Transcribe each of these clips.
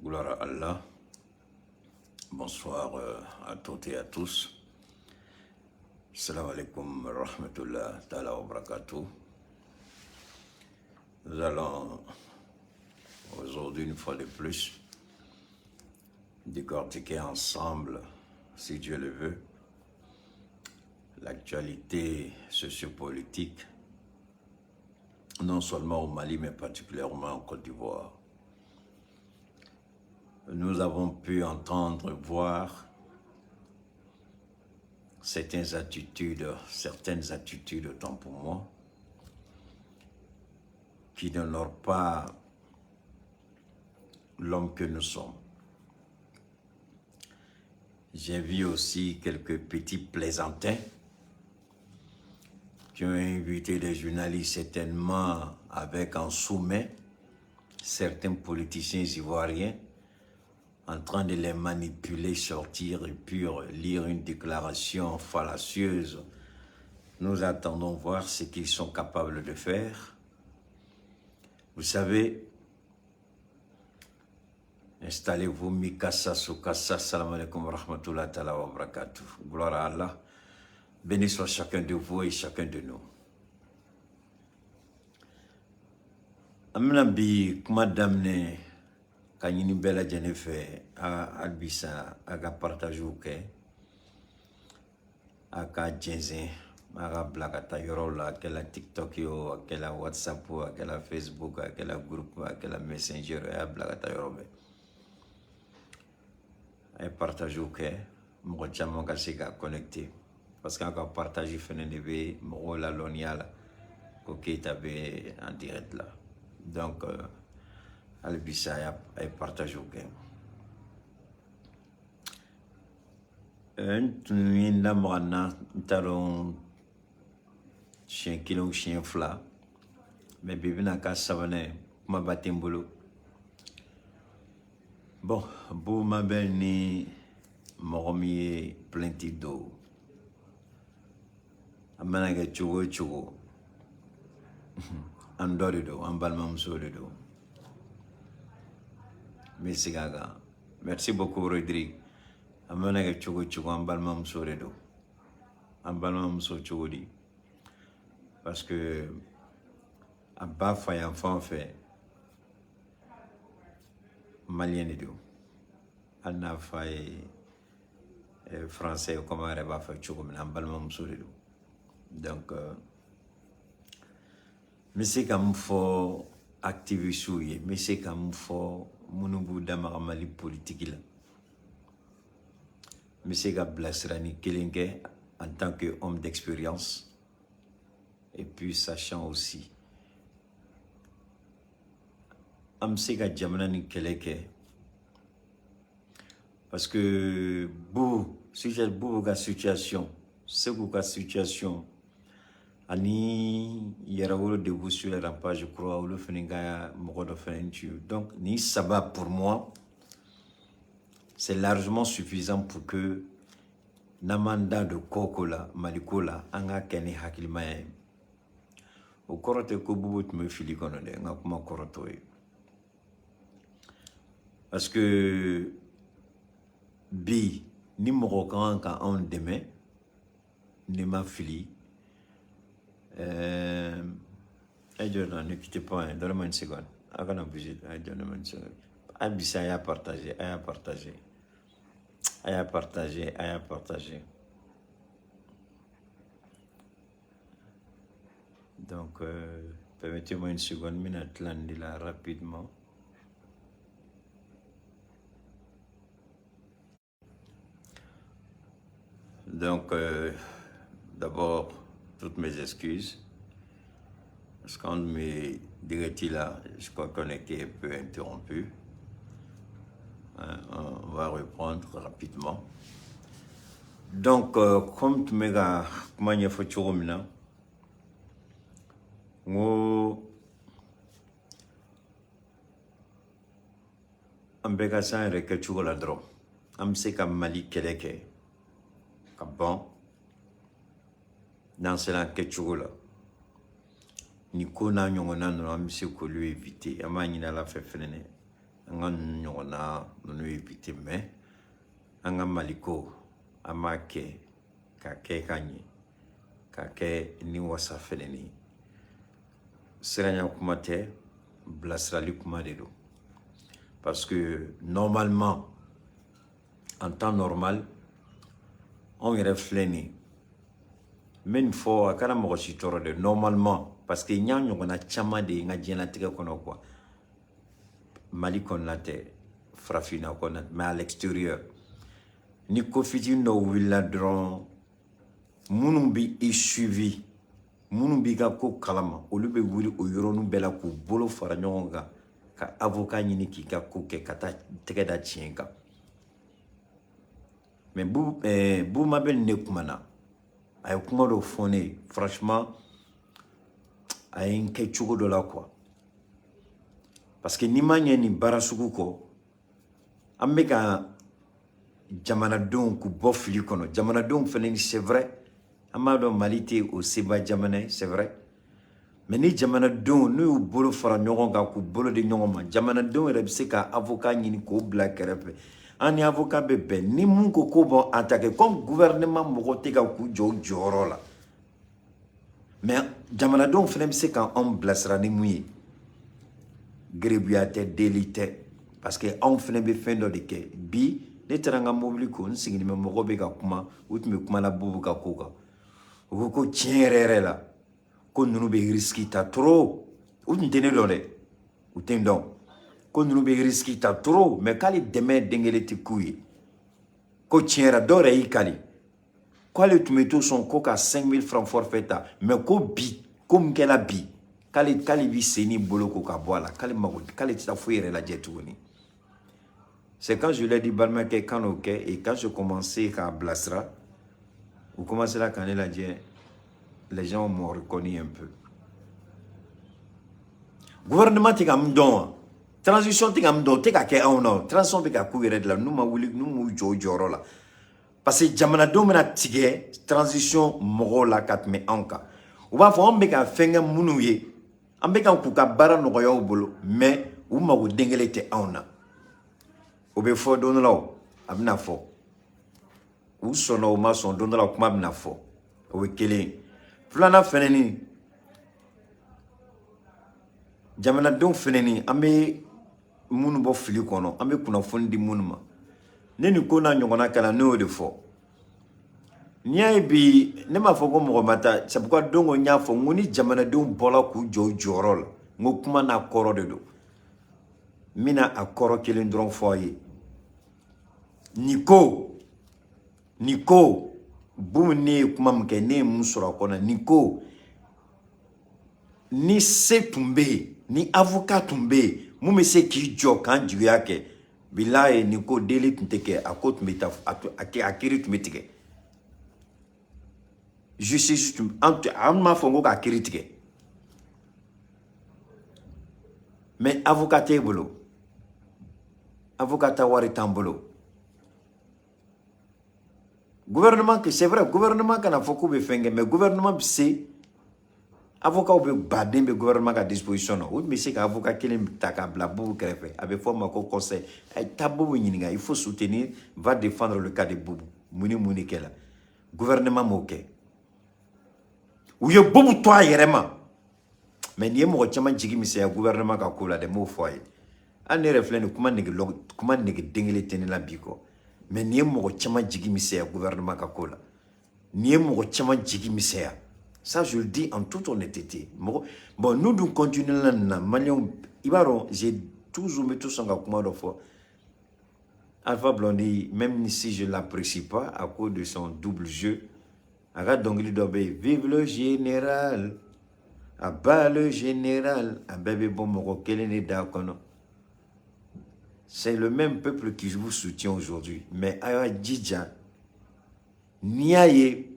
Gloire à Allah. Bonsoir à toutes et à tous. Salam alaikum wa rahmatullah ta'ala wa barakatuh. Nous allons aujourd'hui, une fois de plus, décortiquer ensemble, si Dieu le veut, l'actualité sociopolitique, non seulement au Mali, mais particulièrement en Côte d'Ivoire. Nous avons pu entendre, voir certaines attitudes, autant pour moi, qui n'honorent pas l'homme que nous sommes. J'ai vu aussi quelques petits plaisantins qui ont invité des journalistes certainement avec en sous-main certains politiciens ivoiriens en train de les manipuler, sortir et puis lire une déclaration fallacieuse. Nous attendons voir ce qu'ils sont capables de faire. Vous savez, installez-vous, Mikasa, Sukasa, salam alaikum wa rahmatullahi ta'ala wa barakatuh. Gloire à Allah. Béni soit chacun de vous et chacun de nous. An bɛna bi kuma daminɛ ka ɲini bɛɛ lajɛlen fɛ hali bi sa a ka partagew kɛ, a ka jɛnsɛn, a ka bila ka taa yɔrɔw la, a kɛla TikTok ye o, a kɛla WhatsApp o, a kɛla Facebook, a kɛla groupe, a kɛla Messenger, a y'a bila ka taa yɔrɔ bɛɛ. A ye partagew kɛ, mɔgɔ caman ka se ka connecter, parce que a ka partage fɛnɛ de bɛ mɔgɔw lalɔnniya la ko Keyita bɛ en direct la. Donc hali bi sa a ye partagew kɛ. N tun ye n da maga n na, n t'a dɔn siɲɛ kelen o siɲɛ fila, mais bi bɛna k'a sabanan ye, kumaba tɛ n bolo. Bon, Boubou Mabel ni mɔgɔ min ye plainte don, a mana kɛ cogo o cogo, an dɔ de don, an balimamuso de don. N bɛ segin a kan. Merci beaucoup Rodrigue. A mana kɛ cogo o cogo, an balimamuso de don. An balimamuso cogo di? Parce que a ba fa yan fan fɛ malien de don, hali n'a fa ye français ye, komi an yɛrɛ b'a fɔ cogo min na, an balimamuso de don. Donc n bɛ se ka mun fɔ activistes ye, n bɛ se ka mun fɔ minnu b'u da maga Mali politique la, n bɛ se ka bilasirani kelen kɛ en tant que homme d'expérience et puis sachant aussi an bɛ se ka jamana ni kɛlɛ kɛ, parce que Boubou, Boubou ka situation, Sékou ka situation ani Yɛrɛwolo debout sur les remparts, je crois, olu fana ka mɔgɔ dɔ fana tu. Donc ni saba, pour moi, c'est largement suffisant pour que n'an m'an da don ko ko la, Maliko la, an ka kɛ ni hakilimaya ye. O kɔrɔ tɛ ko Boubou tun bɛ fili kɔnɔ dɛ, n ka kuma kɔrɔ t'o ye, parce que bi ni mɔgɔ ka kan ka anw dɛmɛ, ni ma fili, ne quittez pas, hein, donnez-moi une seconde. A kana bouger, donnez-moi une seconde. A bisa, a y'a partagé, a y'a partagé, a y'a partagé, a y'a partagé. Donc, permettez-moi une seconde, bɛna tila nin de la rapidement. Donc, d'abord, toutes mes excuses. Parce qu'en mes directs là, je crois qu'on était un peu interrompu. Hein, on va reprendre rapidement. Donc, comme tu m'as kuma ɲɛfɔ cogo min na, n ko an bɛɛ ka s'an yɛrɛ kɛcogo la dɔrɔn, an bɛ se ka Mali kɛlɛ kɛ ka ban n'an sera an kɛcogo la. Nin ko n'a ɲɔgɔnna ninnu, an bɛ se k'olu éviter. An b'a ɲini Ala fɛ fɛnɛ. An ka ɲɔgɔnna ninnu éviter, mais an ka Maliko, an b'a kɛ k'a kɛ ka ɲɛ, k'a kɛ ni wasa fɛnɛ ni siranya kuma tɛ, bilasirali kuma de don. Parce que normalement, en temps normal, anw yɛrɛ filɛ nin ye, n bɛ nin fɔ, a kana mɔgɔ si tɔɔrɔ dɛ. Normalement, parce que n y'a ɲɔgɔnna caman de ye n ka diɲɛlatigɛ kɔnɔ quoi, Mali kɔnɔna tɛ, farafinna kɔnɔna, mais à l'extérieur, ni ko fitinin dɔw wulila dɔrɔn, minnu bɛ i suivi, minnu b'i ka ko kalama, olu bɛ wuli o yɔrɔnin bɛɛ la k'u bolo fara ɲɔgɔn kan ka avocat ɲini k'i ka ko kɛ ka taa tɛgɛ da tiɲɛ kan. Mais Boubou Mabel ne kumana, a ye kuma dɔ fɔ ne ye, franchement, a ye n kɛ cogo dɔ la quoi. Parce que n'i ma ɲɛ nin baara sugu kɔ, an bɛ ka jamanadenw k'u bɔ fili kɔnɔ. Jamanadenw fɛnɛ, c'est vrai, an b'a dɔn Mali tɛ o seba jamana ye, c'est vrai, mais ni jamanadenw n'u y'u bolo fara ɲɔgɔn kan k'u bolo di ɲɔgɔn ma, jamanadenw yɛrɛ bɛ se ka avocat ɲini k'o bila kɛrɛfɛ. An ni avocat bɛ bɛn ni mun ko ko bɔn attaquer comme gouvernement mɔgɔ tɛ ka k'u jɔ u jɔyɔrɔ la, mais jamanadenw fana bɛ se k'anw bilasira ni mun ye. Gerebuya tɛ, deli tɛ, parce que anw fana bɛ fɛn dɔ de kɛ. Bi ne taara n ka mobili ko, n sigilen bɛ, mɔgɔ bɛ ka kuma, u tun bɛ kuma la Boubou ka ko kan. U ko ko tiɲɛ yɛrɛ yɛrɛ la, ko ninnu bɛ risque ta trop. U tun tɛ ne dɔn dɛ, u tɛ n dɔn. Ko ninnu bɛ risque ta trop, mais k'ale dɛmɛ den kelen tɛ k'u ye. Ko tiɲɛ yɛrɛ, dɔw yɛrɛ y'i kali k'ale tun bɛ to sɔn ko ka 5000 francs forfait ta, mais ko bi, ko min kɛra bi, k'ale b'i sen ni bolo ko ka bɔ a la, k'ale mago, k'ale tɛ taa foyi yɛrɛ lajɛ tuguni. C'est quand je l'ai dit, balimakɛ kan n'o kɛ, et quand je commençais k'a bilasira, u commencé ka ne lajɛ, les gens m'ont reconnu un peu. Gouvernement tɛ ka min dɔn wa, transition tɛ ka min dɔn, o tɛ ka kɛ anw na. Transition bɛ ka k'u yɛrɛ de la, n'u ma wuli, n'u m'u jɔ u jɔyɔrɔ la, parce que jamanadenw bɛna tigɛ transition mɔgɔw la ka tɛmɛ anw kan. U b'a fɔ anw bɛ ka fɛn kɛ minnu ye, an bɛ ka k'u ka baara nɔgɔya u bolo, mais u mago den kelen tɛ anw na. O bɛ fɔ don dɔ la, o a bɛna fɔ, u sɔnna, u ma sɔn, don dɔ la kuma bɛna fɔ. O ye kelen ye. Filanan fɛnɛ, ni jamanadenw fɛnɛ ni an bɛ minnu bɔ fili kɔnɔ, an bɛ kunnafoni di minnu ma, ne ni ko n'a ɲɔgɔnna kɛra, ne y'o de fɔ. N'i y'a ye bi, ne m'a fɔ ko mɔgɔ ma taa. C'est pourquoi don ko n y'a fɔ n ko ni jamanadenw bɔra k'u jɔ u jɔyɔrɔ la, n ko kuma n'a kɔrɔ de don. N bɛna a kɔrɔ kelen dɔrɔn fɔ aw ye. Nin ko Boubou, ne ye kuma min kɛ, ne ye mun sɔrɔ a kɔnɔ? Nin ko, ni se tun bɛ yen, ni avocat tun bɛ yen mun bɛ se k'i jɔ k'an jigiya kɛ, bilayi, nin ko deli tun tɛ kɛ, a ko tun bɛ taa a kiiri tun bɛ tigɛ, justice tun an m'a fɔ n ko k'a kiiri tigɛ. Mais avocat t'e bolo, avocat ta wari t'an bolo. Gouvernement, c'est vrai, gouvernement kana fɔ k'u bɛ fɛn kɛ, mais gouvernement bɛ se, avocat bɛ baden bɛ gouvernement ka disposition na. O tun bɛ se ka avocat kelen ta k'a bila Boubou kɛrɛfɛ, a bɛ fɔ o ma ko conseil. A ye taa Boubou ɲininka, il faut soutenir, va défendre le cas de Boubou. Mun ni mun de kɛla? Gouvernement m'o kɛ, u ye Boubou to a yɛrɛ ma. Mais nin ye mɔgɔ caman jigi misɛnya gouvernement ka ko la dɛ, n b'o fɔ a ye. Hali ne yɛrɛ filɛ nin kuma nege lɔ, kuma nege den kelen tɛ ne la bi kɔ, mais nin ye mɔgɔ caman jigi misɛnya gouvernement ka ko la. Nin ye mɔgɔ caman jigi misɛnya, ça je le dis en toute honnêteté. Mɔgɔ bon, n'u dun continue la nin na, maliyɛnw, i b'a dɔn, j'ai toujours, n bɛ to sɔn ka kuma dɔ fɔ. Alpha Blondy, même si je l'apprécie pas à cause de son double jeu, a ka dɔnkili dɔ bɛ yen, "Vive le général, à bas le général", a bɛɛ bɛ bɔ mɔgɔ kelen de da kɔnɔ. C'est le même peuple qui vous soutient aujourd'hui, mais a y'a jija. N'i y'a ye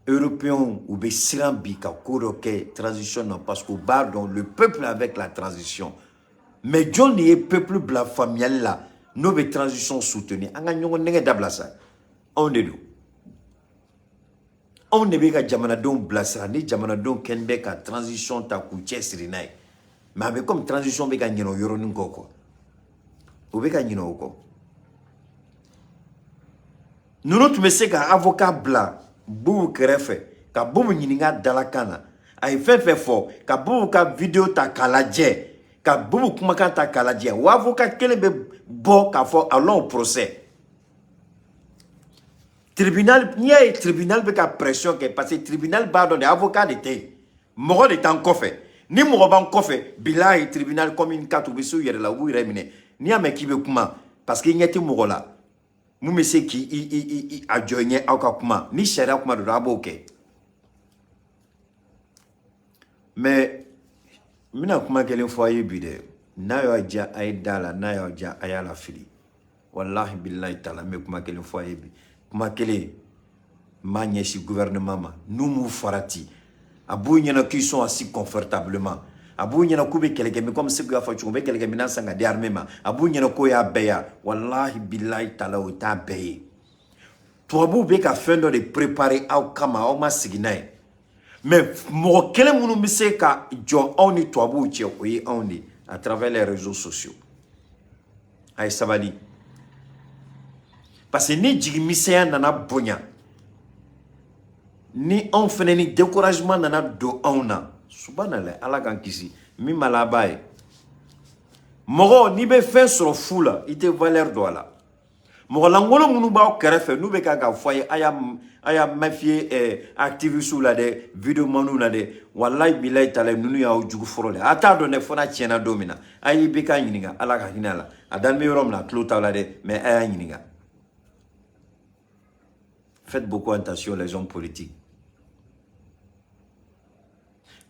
européens u bɛ siran bi ka ko dɔ kɛ transition na, parce que u b'a dɔn le peuple avec la transition. Mais jɔn de ye peuple bila faamuyali la n'o bɛ transition soutenir? An ka ɲɔgɔn nɛgɛ dabila sa. Anw de don, anw de bɛ ka jamanadenw bilasira. Ni jamanadenw kɛlen bɛ ka transition ta k'u cɛsiri n'a ye, mais a bɛ comme transition bɛ ka ɲinɛ o yɔrɔnin kɔ quoi. U bɛ ka ɲinɛ o kɔ. Ninnu tun bɛ se ka avocat bila Boubou kɛrɛfɛ ka Boubou ɲininka dalakan na, a ye fɛn fɛn fɔ, ka Boubou ka vidéo ta k'a lajɛ, ka Boubou kumakan ta k'a lajɛ. O avocat kelen bɛ bɔ k'a fɔ allons au procès. Tribunal, n'i y'a ye tribunal bɛ ka pression kɛ, parce que tribunal b'a dɔn de, avocat de tɛ yen, mɔgɔ de t'an kɔfɛ. Ni mɔgɔ b'an kɔfɛ, bilahi, tribunal commune 4, u bɛ s'u yɛrɛ la, u b'u yɛrɛ minɛ. N'i y'a mɛn k'i bɛ kuma, parce que i ɲɛ tɛ mɔgɔ la mun bɛ se k'i i i i a jɔ i ɲɛ. Aw ka kuma ni sariya kuma don, a b'o kɛ. Mais n bɛna kuma kelen fɔ a ye bi dɛ. N'a y'aw diya, a ye da la. N'a y'aw diya, a y'a lafili. Walahi, bilahi taala, n bɛ kuma kelen fɔ a ye bi. Kuma kelen, n b'a ɲɛsin gouvernement ma. N'u m'u farati, a b'u ɲɛna qu'ils sont assis confortablement, a b'u ɲɛna k'u bɛ kɛlɛkɛ min, comme Segu y'a fɔ cogo min, u bɛ kɛlɛkɛminɛn san ka di armée ma, a b'u ɲɛna k'o y'a bɛɛ ya. Walahi, bilahi taala, o t'a bɛɛ ye. Tubabuw bɛ ka fɛn dɔ de préparer aw kama, aw ma sigi n'a ye. Mais mɔgɔ kelen minnu bɛ se ka jɔ aw ni tubabuw cɛ, o ye anw de ye à travers les réseaux sociaux. A ye sabali, parce que ni jigimisɛnya nana bonya ni anw fɛnɛ, ni découragement nana don anw na, subhanallah, Ala k'an kisi min ma laban ye. Mɔgɔ n'i bɛ fɛn sɔrɔ fu la, i tɛ valeur don a la. Mɔgɔ lankolon minnu b'aw kɛrɛfɛ, n'u bɛ ka fɔ a ye, a y'a méfier activistes la dɛ, vidéomanw la dɛ, walayi, bilayi taala, ninnu y'aw jugu fɔlɔ dɛ. A t'a dɔn dɛ, fo n'a tiɲɛna don min na. A y'i bɛ k'a ɲininka, Ala ka hinɛ a la, a dalen bɛ yɔrɔ min na, a tulo t'aw la dɛ, mais a y'a ɲininka. Faites beaucoup attention, les hommes politiques.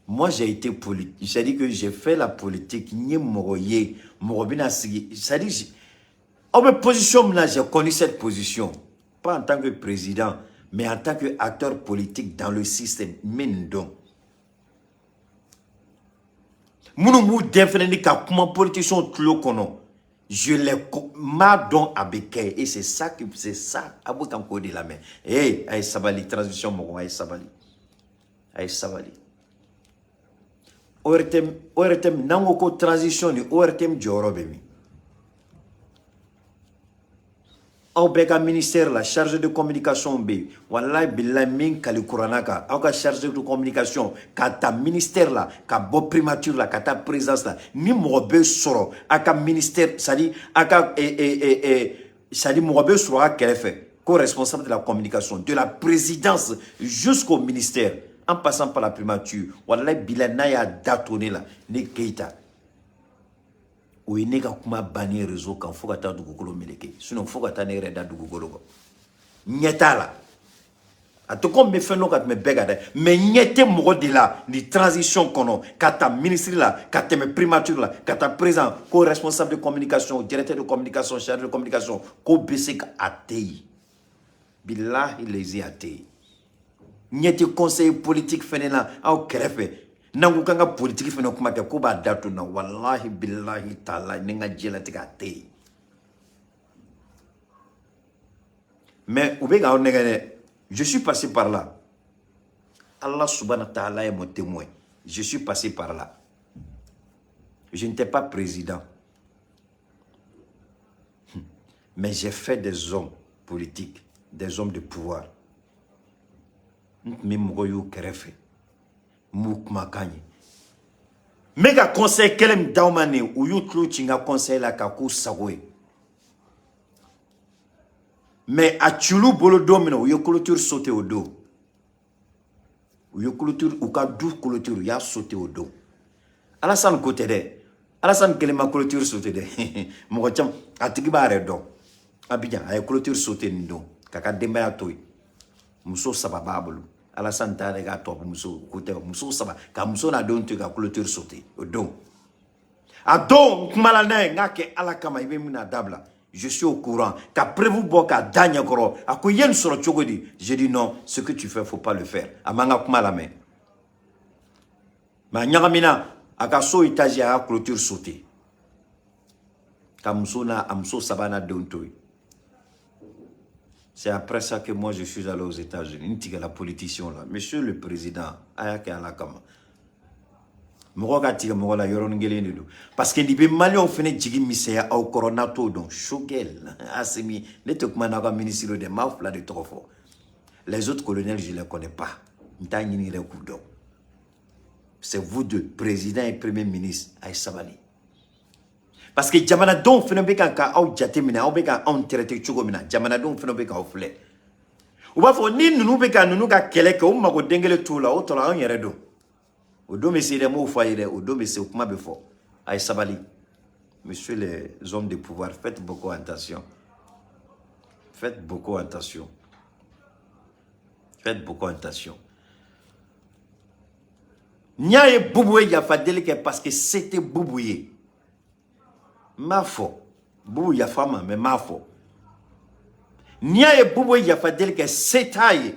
Moi, j'ai été politique. C'est-à-dire que j'ai fait la politique. N ye mɔgɔ ye, mɔgɔ bɛna sigi. C'est-à-dire, aw bɛ position min na, j'ai connu cette position. Pas en tant que président, mais en tant qu'acteur politique dans le système. N bɛ nin dɔn. Minnu b'u den fɛnɛ ni ka kuma politiciens tulo kɔnɔ, je les m'a dɔn a bɛ kɛ, et c'est ça que c'est ça, a b'o kan k'o de lamɛn. Eh, a ye sabali, transition mɔgɔw, a ye sabali, a ye sabali. ORTM, ORTM, n'an ko ko transition ni ORTM jɔyɔrɔ bɛ min? Aw bɛɛ ka ministère la, chargé de communication bɛ yen. Walayi, bilayi, min kali kuranna kan, aw ka chargé de communication, ka ta ministère la, ka bɔ primature la, ka taa présidence la, ni mɔgɔ bɛ sɔrɔ a ka ministère, c'est à dire a ka c'est à dire mɔgɔ bɛ sɔrɔ a kɛrɛfɛ ko responsable de la communication, de la présidence jusqu'au ministère, en passant par la primature, walayi, bilayi, n'a y'a da to ne la, ne Keyita, o ye ne ka kuma bannen réseau kan fo ka taa dugukolo meleke. Sinon fo ka taa ne yɛrɛ da dugukolo kan, ɲɛ t'a la. A tɛ komi n bɛ fɛn dɔn ka tɛmɛ bɛɛ kan dɛ, mais ɲɛ tɛ mɔgɔ de la ni transition kɔnɔ, ka taa ministre la, ka tɛmɛ primature la, ka taa président, ko responsable de communication, directeur de communication, chargé de communication, ko bɛ se ka a tɛ yen. Bilahi lezi, a tɛ yen. Ɲɛ tɛ conseiller politique fɛnɛ na aw kɛrɛfɛ. N'an ko k'an ka politique fɛnɛ kuma kɛ, ko b'a da to na, walahi, bilahi taala, ni n ka diɲɛlatigɛ, a tɛ yen. Mais u bɛ k'aw nɛgɛ dɛ. Je suis passé par là. Allah subhanahu wa ta'ala est mon témoin. Je suis passé par là. Je n'étais pas président, mais j'ai fait des hommes politiques, des hommes de pouvoir. N tun bɛ mɔgɔ y'u kɛrɛfɛ, n b'u kumakan ye. N bɛ ka conseil kelen min d'aw ma nin, u y'u tulo ci n ka conseil la ka k'u sago ye. Mais a cil'u bolo don min na, u ye clôture sauter o don. U ye clôture, u ka du clôture, u y'a sauter o don. Alassane ko tɛ dɛ, Alassane kelen ma clôture sauter dɛ, mɔgɔ caman. A tigi b'a yɛrɛ dɔn. Abidjan, a ye clôture sauter nin don k'a ka denbaya to yen. Muso saba b'a bolo. Alassane t'a yɛrɛ ka tubabu muso ko tɛ, muso saba, ka muso n'a denw to yen ka clôture sauter o don. A don, n kumala n'a ye, n k'a kɛ Ala kama, i bɛ min na dabila, je suis au courant, ka preuve bɔ k'a da ɲɛkɔrɔ. A ko i ye nin sɔrɔ cogo di? J'ai dit non, ce que tu fais, faut pas le faire. A man ka kuma lamɛn, mais a ɲagamina a ka so étage, a y'a clôture sauter ka muso n'a a muso saba n'a denw to yen. C'est après ça que moi je suis allé aux États-Unis. N tigɛla politicien la. Monsieur le président, a y'a kɛ Ala kama. Mɔgɔ ka tigɛ mɔgɔ la yɔrɔnin kelen de don, parce que nin bɛ maliyɛnw fana jigi misɛnya aw kɔrɔ n'a t'o dɔn. Choguel, Assimi, ne tɛ kuma n'aw ka ministre dɛ, n b'aw fila de tɔgɔ fɔ. Les autres colonels, je les connais pas, n t'a ɲini yɛrɛ k'u dɔn. C'est vous deux, président et premier ministre, a ye sabali, parce que jamanadenw fana bɛ ka aw jateminɛ, aw bɛ ka anw traiter cogo min na, jamanadenw fana bɛ k'aw filɛ. U b'a fɔ ni ninnu bɛ ka ninnu ka kɛlɛ kɛ, u mago den kelen t'u la, o tɔra anw yɛrɛ don. O don bɛ se dɛ, n m'o fɔ a ye dɛ, o don bɛ se, o kuma bɛ fɔ. A ye sabali, monsieur les hommes de pouvoir, faites beaucoup attention, faites beaucoup attention, faites beaucoup attention. N y'a ye Boubou ye yafa deli kɛ parce que se tɛ Boubou ye. N b'a fɔ Boubou yafa ma, mais n b'a fɔ n'i y'a ye Boubou ye yafa deli kɛ, se t'a ye.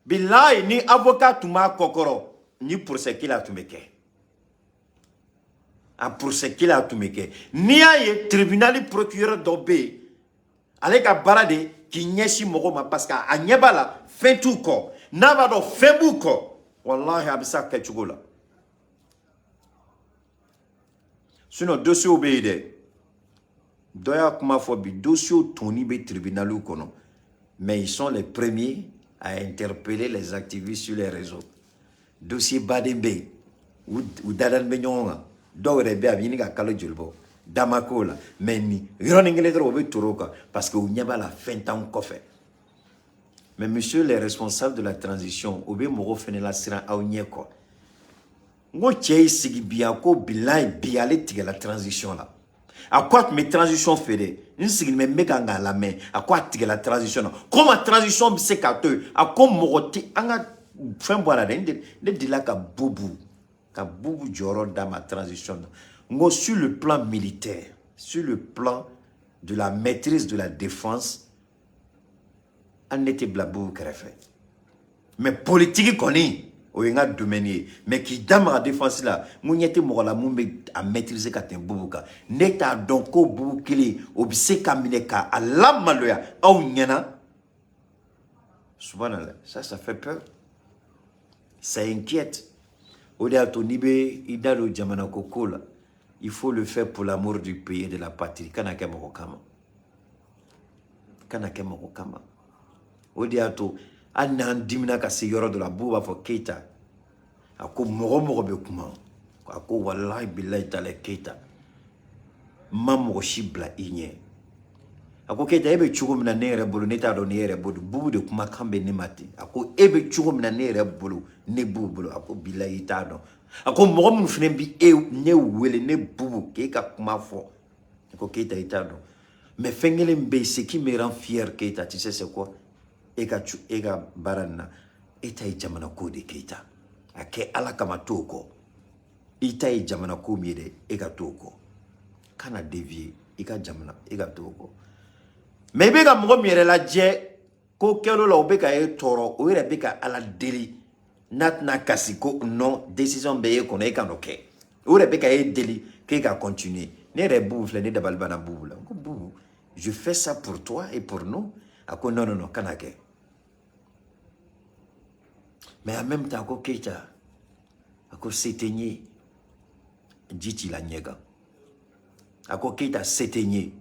Bilayi, ni avocat tun b'a kɔkɔrɔ, ni procès kelen a tun bɛ kɛ, a procès kelen a tun bɛ kɛ. N'i y'a ye tribunal procureur dɔ bɛ yen, ale ka baara de k'i ɲɛsin mɔgɔw ma, parce que a ɲɛ b'a la fɛn t'u kɔ. N'a b'a dɔn fɛn b'u kɔ, walahi a bɛ se a kɛcogo la. Sinon dossier bɛ yen dɛ, dɔ y'a kuma fɔ bi, dossier tonni bɛ tribunal kɔnɔ, mais ils sont les premiers à interpeller les activistes sur les réseaux. Dossier baden bɛ yen, u dadani bɛ ɲɔgɔn kan, dɔw yɛrɛ bɛ yen a bɛ ɲini ka kalo joli bɔ dama k'o la, mais nin yɔrɔnin kelen dɔrɔn u bɛ toro o kan, parce que u ɲɛ b'a la fɛn t'anw kɔfɛ. Mais monsieur les responsables de la transition, u bɛ mɔgɔw fɛnɛ lasiran aw ɲɛ kɔ. N ko cɛ y'i sigi bi, a ko bilayi bi ale tigɛla transition la. A ko a tun bɛ transition fɛ dɛ, n sigilen bɛ n bɛ kan k'a lamɛn, a ko a tigɛla transition na. Comment transition bɛ se k'a to yen? A ko mɔgɔ tɛ an ka fɛn bɔ a la dɛ. Ne delila ka Boubou jɔyɔrɔ d'a ma transition na. N ko sur le plan militaire, sur le plan de la maîtrise de la défense, hali ne tɛ bila Boubou kɛrɛfɛ, mais politique kɔni o ye n ka domaine ye. Mais k'i da maga défense la, n ko ɲɛ tɛ mɔgɔ la mun bɛ a maîtriser ka tɛmɛ Boubou kan. Ne t'a dɔn ko Boubou kelen o bɛ se ka minɛ k'a lamaloya aw ɲɛna. Subhanallah, ça fait peur, ça inquiète. O de y'a to n'i bɛ i da don jamana ko ko la, il faut le faire pour l'amour du pays et de la patrie. Kana kɛ mɔgɔ kama, kana kɛ mɔgɔ kama. O de y'a to hali n'an dimina ka se yɔrɔ dɔ la, Boubou b'a fɔ Keyita, a ko mɔgɔ mɔgɔ bɛ kuma, a ko walahi bilahi taala Keyita, n ma mɔgɔ si bila i ɲɛ. A ko Keyita, e bɛ cogo min na ne yɛrɛ bolo, ne t'a dɔn ne yɛrɛ bolo. Boubou de kumakan bɛ ne ma ten. A ko e bɛ cogo min na ne yɛrɛ bolo, ne b'u bolo, a ko bilahi i t'a dɔn. A ko mɔgɔ minnu fana bi e ne wele, ne Boubou, k'e ka kuma fɔ, a ko Keyita i t'a dɔn. Mais fɛn kelen bɛ yen, ce qui me rend fier, Keyita, tu sais c'est quoi? E ka baara nin na, e ta ye jamana ko de. Keyita, a kɛ Ala kama, t'o kɔ. I ta ye jamana ko min ye dɛ, e ka t'o kɔ, kana dévier i ka jamana, e ka t'o kɔ. Mais i bɛ ka mɔgɔ min yɛrɛ lajɛ ko kɛl'o la, o bɛ ka e tɔɔrɔ, o yɛrɛ bɛ ka Ala deli n'a tɛna kasi ko non, décision bɛ e kɔnɔ, e ka n'o kɛ. O yɛrɛ bɛ ka e deli k'e ka continuer. Ne yɛrɛ Boubou filɛ, ne dabali banna Boubou la. N ko Boubou, je fais ça pour toi et pour nous. A ko non, non, non, kana kɛ. Mais en même temps a ko Keyita, a ko se tɛ n ye, ji t'i la ɲɛ kan. A ko Keyita, se tɛ n ye,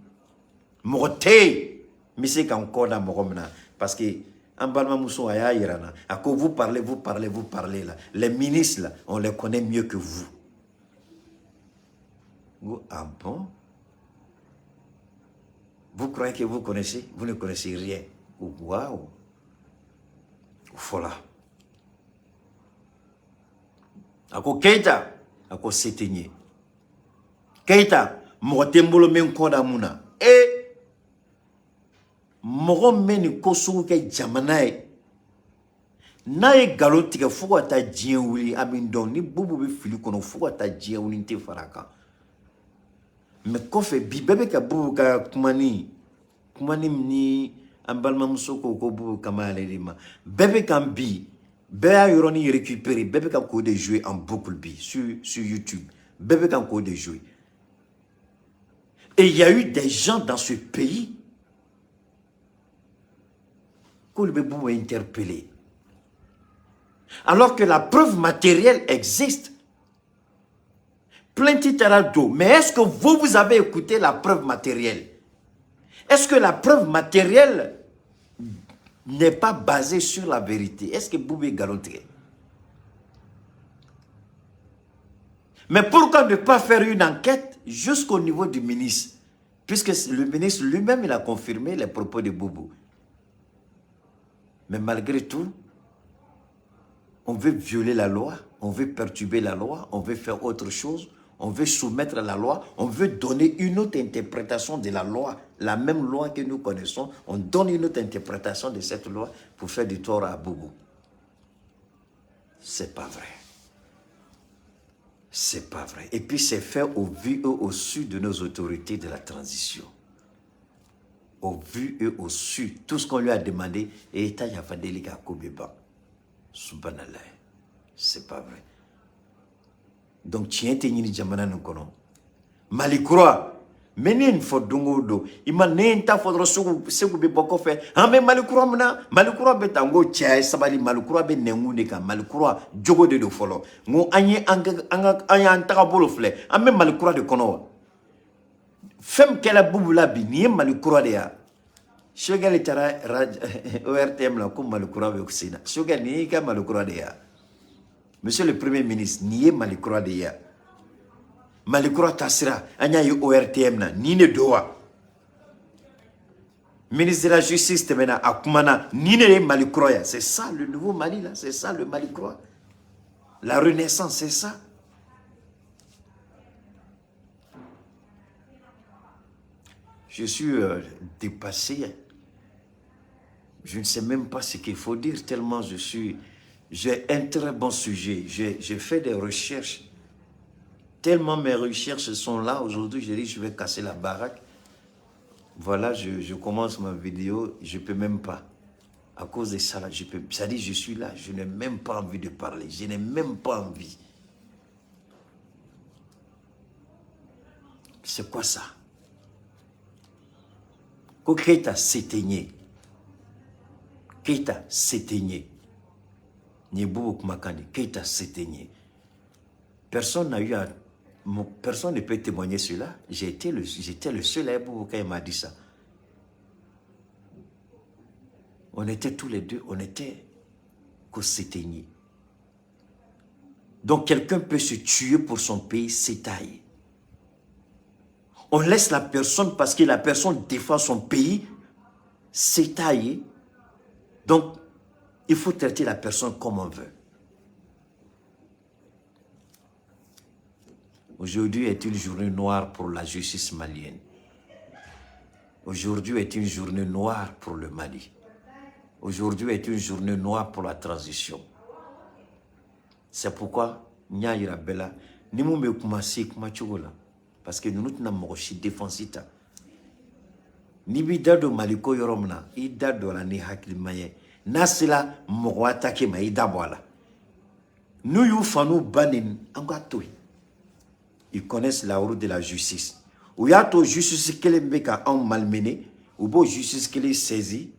mɔgɔ tɛ yen n bɛ se ka n kɔ da mɔgɔ min na, parce que an balimamuso a y'a yira n na, a ko vous parlez, vous parlez, vous parlez là, les ministres là, on les connaît mieux que vous. N ko ah bon, vous croyez que vous connaissez, vous ne connaissez rien. Waouh, o fɔla. A ko Keyita, a ko se tɛ n ye Keyita, mɔgɔ tɛ n bolo n bɛ n kɔ da mun na. E mɔgɔ min bɛ nin ko sugu kɛ jamana ye, n'a ye nkalon tigɛ fo ka taa diɲɛ wuli, a bɛ dɔn ni Boubou bɛ fili kɔnɔ fo ka taa diɲɛ wuli, n tɛ fara a kan. Mais kɔfɛ bi bɛɛ bɛ ka Boubou ka kumani kumani ni an balimamuso ko ko Boubou kama ale de ma, bɛɛ bɛ kan bi, bɛɛ y'a yɔrɔnin récupérer, bɛɛ bɛ ka k'o de jouer en boucle bi sur YouTube, bɛɛ bɛ kan k'o de jouer. Et il y a eu des gens dans ce pays k'olu bɛ Boubou interpeller alors que la preuve matérielle existe. Plainte taara don, mais est-ce que vous, vous avez écouté la preuve matérielle? Est-ce que la preuve matérielle n'est pas basée sur la vérité? Est-ce que Boubou est nkalon tigɛ? Mais pourquoi ne pas faire une enquête jusqu'au niveau du ministre? Puisque le ministre lui-même, il a confirmé les propos de Boubou. Mais malgré tout, on veut violer la loi, on veut perturber la loi, on veut faire autre chose, on veut soumettre la loi, on veut donner une autre interprétation de la loi, la même loi que nous connaissons, on donne une autre interprétation de cette loi pour faire du tort à Boubou. C'est pas vrai. C'est pas vrai. Et puis c'est fait au vu et au su de nos autorités de la transition. Au vu et au su. Tout ce qu'on lui a demandé, et subhanallah. C'est pas vrai. Donc tiɲɛ tɛ ɲini jamana nin kɔnɔ. Mali kura, mais ne ye nin fɔ don o don, i ma ne ye n ta fɔ dɔrɔn, Segu, Segu bɛ bɔ kɔfɛ, an bɛ Mali kura min na, Mali kura bɛ tan. N ko cɛ, ye sabali, Mali kura bɛ nɛnkun de kan. Mali kura jogo de don fɔlɔ. N ko an ye an ka an y'an tagabolo filɛ, an bɛ Mali kura de kɔnɔ wa? Fɛn min kɛra Bubu la bi, nin ye Mali kura de ye. Sogɛli taara ORTM la ko Mali kura bɛ sen na. Sogɛli, nin y'i ka Mali kura de ye. Monsieur le Premier ministre, nin ye Mali kura de ye. Mali kura taasira, an y'a ye ORTM na, nin de don wa? Ministre de la Justice tɛmɛna, a kumana, nin de ye Mali kura ye. C'est ça le nouveau Mali là, c'est ça le Mali kura. La renaissance, c'est ça. Je suis dépassé. Je ne sais même pas ce qu'il faut dire tellement je suis... J'ai un très bon sujet. J'ai fait des recherches. Tellement mes recherches sont là. Aujourd'hui, j'ai dit je vais casser la baraque. Voilà, je commence ma vidéo. Je ne peux même pas. À cause de ça, là, je peux... Ça dit, je suis là. Je n'ai même pas envie de parler. Je n'ai même pas envie. C'est quoi ça? Ko Keita s'éteignait. Keita s'éteignait. Ni Boubou kumakan de, Keita s'éteignait. Personne n'a eu à... Personne ne peut témoigner cela. J'étais le seul à Boubou quand il m'a dit ça. On était tous les deux, on était qu'au s'éteignait. Donc quelqu'un peut se tuer pour son pays, s'étailler. On laisse la personne parce que la personne défend son pays, s'étailler. Donc, il faut traiter la personne comme on veut. Aujourd'hui est une journée noire pour la justice malienne. Aujourd'hui est une journée noire pour le Mali. Aujourd'hui est une journée noire pour la transition. C'est pourquoi nya yira bɛɛ la, ni mun bɛ kuma se kuma cogo la, parce que ninnu tɛna mɔgɔ si défense ta. N'i b'i da don Mali ko yɔrɔ min na, i da don a la ni hakilima ye. N'a sera mɔgɔ attaqué ma, i da bɔ a la. N'u y'u fa n'u ba neni, an k'a to yen. Ils connaissent la route de la justice. U y'a to justice kelen bɛ ka anw malmener, u b'o justice kelen saisi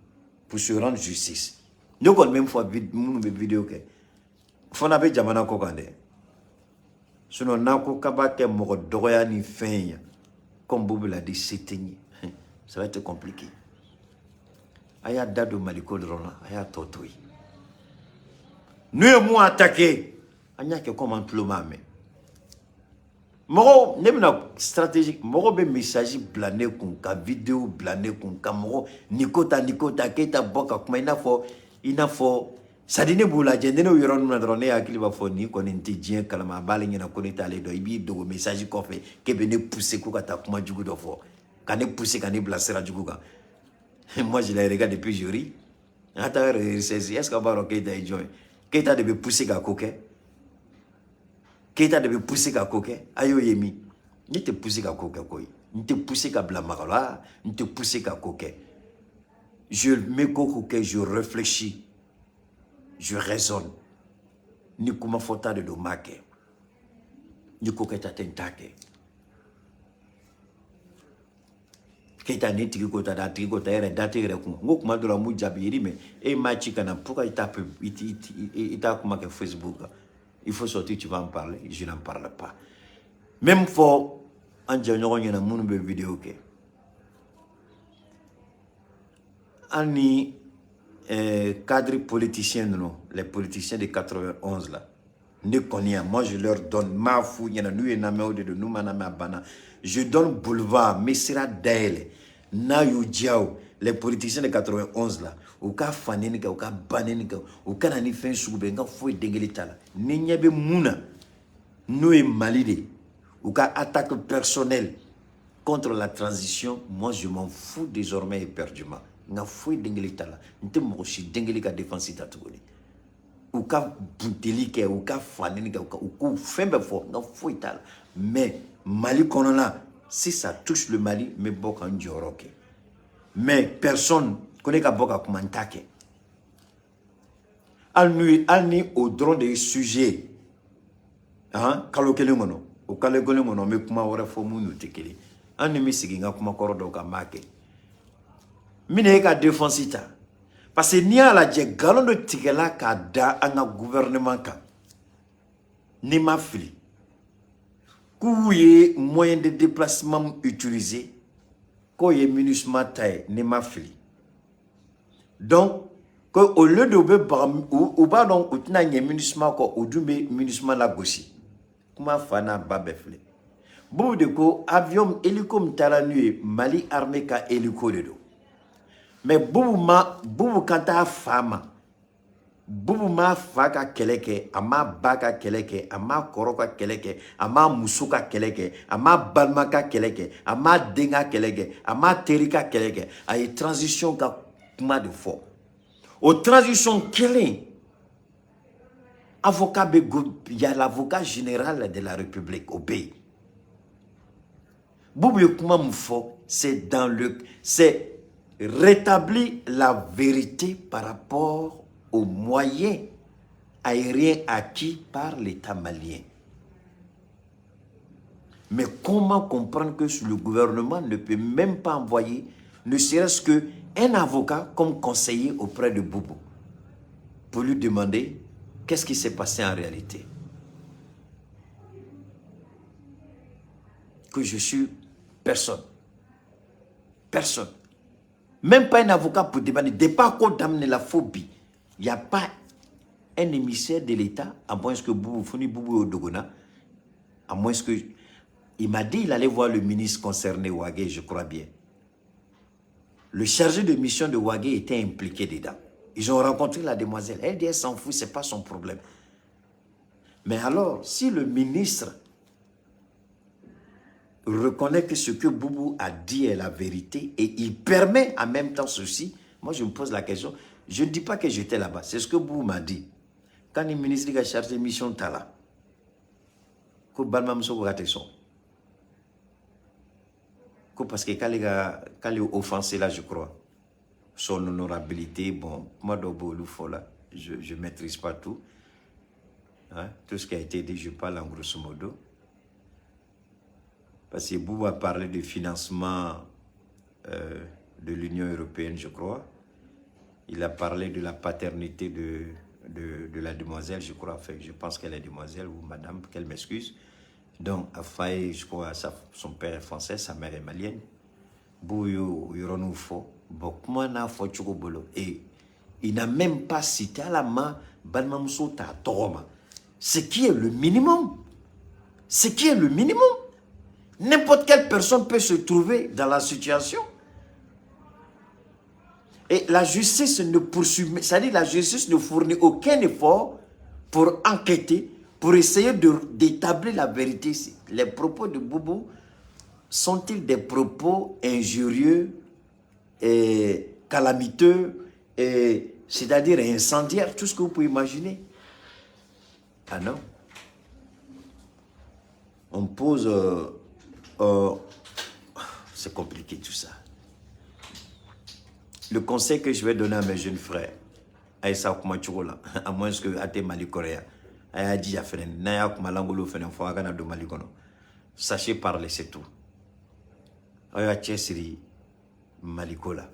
pour se rendre justice. Ne kɔni bɛ min fɔ minnu bɛ vidéo kɛ, fo n'a bɛ jamana kɔ kan dɛ. Sinon n'a ko k'a b'a kɛ mɔgɔ dɔgɔya ni fɛn ye, comme Boubou l'a dit, s'éteigner, ça va être compliqué. A y'a da don Maliko dɔrɔn na, a y'a tɔ to yen. N'u ye mun attaqué, an y'a kɛ comme an tulo m'a mɛn. Mɔgɔw, ne bɛna stratégie, mɔgɔw bɛ message bila ne kun, ka vidéo bila ne kun, ka mɔgɔ nin ko ta, nin ko ta, k'e ta bɔ ka kuma i n'a fɔ c'est-à-dire ne b'u lajɛ, ne n'o yɔrɔ ninnu na dɔrɔn, ne hakili b'a fɔ nin kɔni tɛ diɲɛ kalama, a b'ale ɲɛna ko ne t'ale dɔn. I b'i dogo message kɔfɛ k'e bɛ ne pousser ko ka taa kuma jugu dɔ fɔ, ka ne pousser ka ne bila sira jugu kan. Moi, je les regarde depuis, je ris. An taa yɛrɛ saisi, est-ce que a b'a dɔn Keita ye jɔn ye? Keita de bɛ pousser ka ko kɛ. Keita de bɛ pousser ka ko kɛ. A y'o ye min? Ne tɛ pousser ka ko kɛ koyi. N tɛ pousser ka bila maga la, n tɛ pousser ka ko kɛ. Je mets ko ko kɛ, je réfléchis. Je raisonne. Ni kuma fɔta de don, n b'a kɛ. Ni ko kɛta tɛ, n t'a kɛ. Keita ni tigi ko ta da, a tigi ko ta yɛrɛ da tɛ yɛrɛ kun. N ko kuma dɔ la n b'u jaabi yiri mais e m'a ci ka na, pourquoi i t'a kuma kɛ Facebook kan? Il faut sortir, tu vas en parler. Je n'en parle pas. Même fɔ an jɛɲɔgɔn ɲɛna minnu bɛ vidéo kɛ, hali ni cadre politicien ninnu, les politiciens de 91 là, ne kɔni yan, moi je leur donne, n b'a f'u ɲɛna, n'u ye lamɛn o de don, n'u ma lamɛn a banna. Je donne boulevard, n bɛ sira dayɛlɛ n'a y'u diya o. Les politiciens de 91 là, u ka fa nɛni kɛ, u ka ba nɛni kɛ, u ka na ni fɛn sugu bɛɛ, n ka foyi den kelen t'a la. Ni ɲɛ bɛ mun na, n'o ye Mali de ye, u ka attaque personnelle contre la transition, moi je m'en fous désormais éperdument. N ka foyi den kelen t'a la, n tɛ mɔgɔ si den kelen ka défense ta tuguni. U ka bunteli kɛ, u ka fa nɛni kɛ, u k'u fɛn bɛɛ fɔ, n ka foyi t'a la. Mais Mali kɔnɔna, si ça touche le Mali, n bɛ bɔ ka n jɔyɔrɔ kɛ. Mais personne ko ne ka bɔ ka kuma, n t'a kɛ. Hali ni o dɔrɔn de ye sujet han kalo kelen kɔnɔ, o kalo kelen kɔnɔ, n bɛ kuma wɛrɛ fɔ mun n'o tɛ kelen. Hali ni n bɛ segin n ka kuma kɔrɔ dɔw kan, n b'a kɛ. N bɛna e ka défense ta parce que n'i y'a lajɛ, nkalon dɔ tigɛla k'a da an ka gouvernement kan, n'i ma fili, k'u ye moyen de déplacement utiliser, k'o ye MINUSMA ta ye, n'i ma fili. Donc que au lieu de u bɛ baga, u b'a dɔn u tɛna ɲɛ MINUSMA kɔ, u dun bɛ MINUSMA lagosi. Kuma fa n'a ba bɛɛ filɛ. Boubou de ko avion hélico min taara n'u ye, Mali armée ka hélico de don. Mais Boubou ma, Boubou kan t'a fa ma. Boubou m'a fa ka kɛlɛ kɛ, a m'a ba ka kɛlɛ kɛ, a m'a kɔrɔ ka kɛlɛ kɛ, a m'a muso ka kɛlɛ kɛ, a m'a balima ka kɛlɛ kɛ, a m'a den ka kɛlɛ kɛ, a m'a teri ka kɛlɛ kɛ. A ye transition ka kuma de fɔ. O transition kelen, avocat bɛ, il y a l'avocat général de la République o bɛ yen. Boubou ye kuma min fɔ, c'est rétablir la vérité par rapport aux moyens aériens acquis par l'État malien. Mais comment comprendre que le gouvernement ne peut même pas envoyer ne serait-ce que un avocat comme conseiller auprès de Boubou pour lui demander qu'est-ce qui s'est passé en réalité? Que je suis personne. Personne. Même pas un avocat pour demander. Départ qu'on d'amener la phobie. Il n'y a pas un émissaire de l'État, à moins que Boubou, Funi Boubou Dogona, à moins que... Il m'a dit qu'il allait voir le ministre concerné, Wagué, je crois bien. Le chargé de mission de Wagué était impliqué dedans. Ils ont rencontré la demoiselle. Elle dit, elle s'en fout, ce n'est pas son problème. Mais alors, si le ministre reconnaît que ce que Boubou a dit est la vérité et il permet en même temps ceci, moi je me pose la question, je ne dis pas que j'étais là-bas, c'est ce que Boubou m'a dit. Quand le ministre a chargé de mission tala, ko balimamuso ko k'a tɛ sɔn, ko parce que k'ale offensé là, je crois, son honorabilité. Bon, kuma dɔw b'olu fɔ la, je maîtrise pas tout, hein, tout ce qui a été dit, je parle en grosso modo. Parce que Boubou a parlé du financement de l'Union européenne, je crois. Il a parlé de la paternité de la demoiselle, je crois. Enfin, je pense qu'elle est demoiselle ou madame, qu'elle m'excuse. Donc, a failli, je crois, son père est français, sa mère est malienne. Boubou y'o yɔrɔnin fɔ. Bon, kuma n'a fɔ cogo bolo. Et il n'a même pas cité à la main balimamuso t'a tɔgɔ ma. Ce qui est le minimum. Ce qui est le minimum. N'importe quelle personne peut se trouver dans la situation. Et la justice ne poursuit, c'est-à-dire la justice ne fournit aucun effort pour enquêter, pour essayer d'établir la vérité. Les propos de Boubou sont-ils des propos injurieux et calamiteux, et, c'est-à-dire incendiaires, tout ce que vous pouvez imaginer? Ah non. On pose... c'est compliqué tout ça. Le conseil que je vais donner à mes jeunes frères, Aïssa kuma cogo la, à moins que a tɛ Mali kɔrɔ yan, a y'a jija fɛnɛ n'a y'a kuma lankolon fɛnɛ fɔ a kana don Mali kɔnɔ. Sachez parler, c'est tout. Aw y'a cɛsiri Maliko la,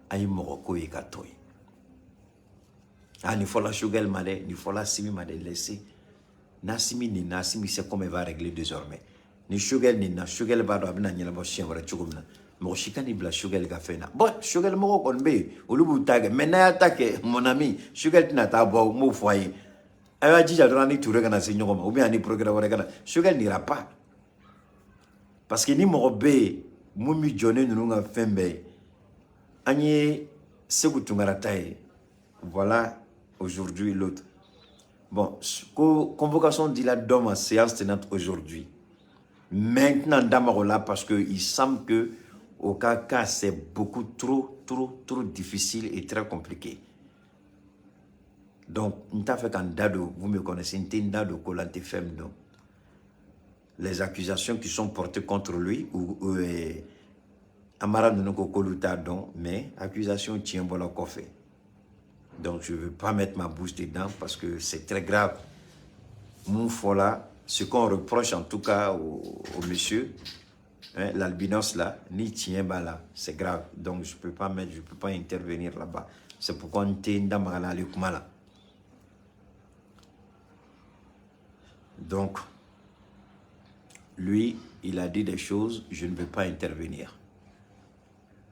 a ye mɔgɔ ko ye ka to yen. Ah, nin fɔla Choguel ma dɛ, nin fɔla Simi ma dɛ, laissez. N'Assimi ni n'Assimi sait comment il va régler désormais. Ni Choguel ni na Choguel b'a dɔn a bɛna ɲɛnabɔ siɲɛ wɛrɛ cogo min na. Mɔgɔ si ka n'i bila Choguel ka fɛn na. Bon, Choguel mɔgɔw kɔni bɛ yen, olu b'u ta kɛ. Mais n'a y'a ta kɛ, mon ami, Choguel tɛna taa bɔ, n b'o fɔ a ye. A y'a jija dɔrɔn ni Touré kana se ɲɔgɔn ma, ou bien ani procureur wɛrɛ kana. Choguel n'ira pas. Parce que ni mɔgɔ bɛ yen mun bɛ jɔ ne ninnu ka fɛn bɛɛ ye, an ye Sékou Tounkara ta ye. Voilà aujourd'hui l'autre. Bon, convocation dila dɔ ma séance tenante aujourd'hui. Maintenant, là, parce qu'il semble que au cas, c'est beaucoup trop, trop, trop difficile et très compliqué. Donc, n t'a fɛ ka n da don, vous me connaissez, n tɛ n da don ko la, n tɛ fɛn min dɔn. Les accusations qui sont portées contre lui, ou Amara ninnu ko k'olu t'a dɔn, mais accusation tiɲɛ bɔla kɔfɛ. Donc, je ne veux pas mettre ma bouche dedans parce que c'est très grave. Mun fɔla, ce qu'on reproche en tout cas au monsieur, hein, l'albinos là, ni tiɲɛ b'a la, c'est grave. Donc, je ne peux pas mettre, je peux pas intervenir là-bas. C'est pourquoi n tɛ n da maga la ale kuma la. Donc, lui, il a dit des choses, je ne veux pas intervenir.